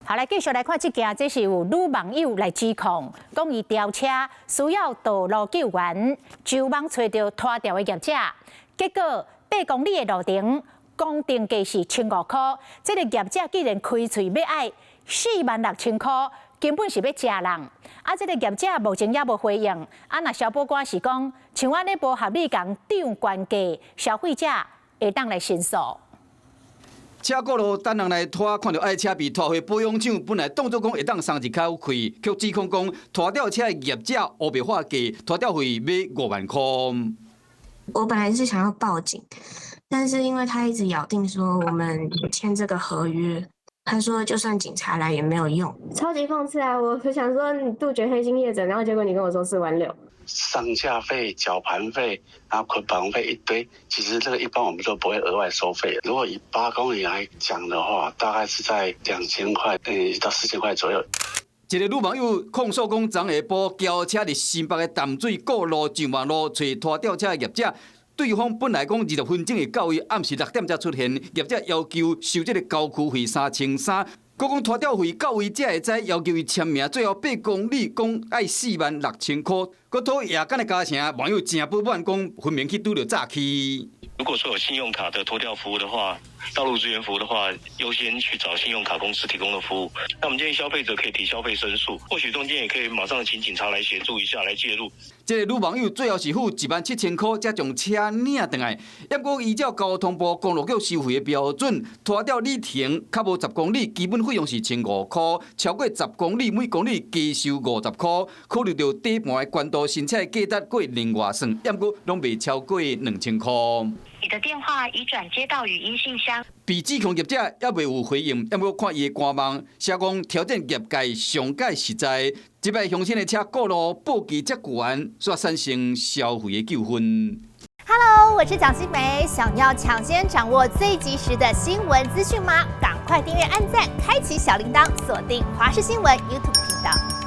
好，來繼續來看這件，這是有女網友來指控，講伊調車需要道路救援，上網揣著拖吊的業者，結果8公里的路程，公定價是1500塊，這個業者竟然開喙欲愛46,000塊，根本是欲食人。啊，這個業者目前也無回應。啊，若消保官是講，像按呢無合理共漲懸價，消費者會當來申訴。車過路等人來拖，看著愛車被拖回保養廠，本來當作講會當鬆一口氣，卻指控講拖吊車的業者烏白喊價，拖吊費欲5萬塊。我本來是想要報警，但是因為他一直咬定說我們簽這個合約，他說就算警察來也沒有用。超級諷刺啊！我想說你杜絕黑心業者，然後結果你跟我說4萬6。上架費、絞盤費，然後捆綁費一堆，其實這個一般我們都不會額外收費。如果以8公里來講的話，大概是在2000塊到4000塊左右。一個女網友控訴講，昨下晡轎車佇新北的淡水過路上網路揣拖吊車的業者，對方本來講20分鐘會到位，暗時6點才出現，業者要求收這個郊區費3300，閣講拖吊費到位才會知，要求伊簽名，最後8公里講愛46,000塊，閣討夜間的加成，網友誠不滿，講分明去拄著詐欺。如果說有信用卡的拖吊服務的話，道路資源服務的話，優先去找信用卡公司提供的服務。那我們建議消費者可以提消費申訴，或許中間也可以馬上請警察來協助一下，來介入。這個女網友最後是付17,000塊，才將車領轉來。不過依照交通部公路局收費的標準，拖吊里程較無十公里，基本費用是1500塊；超過十公里，每公里加收50塊。考慮到底盤的懸度、新車的價值，閣會另外算，毋過攏袂超過2000塊。你的電話已轉接到語音信箱。被指控業者猶未有回應，毋過看伊的官網寫講挑戰業界上蓋實在，這擺鄉親的車過路報價遮懸，煞產生消費的糾紛。 Hello，我是蔣新梅，想要搶先掌握最及時的新聞資訊嗎？趕快訂閱、按讚、開啟小鈴鐺，鎖定華視新聞 YouTube 頻道。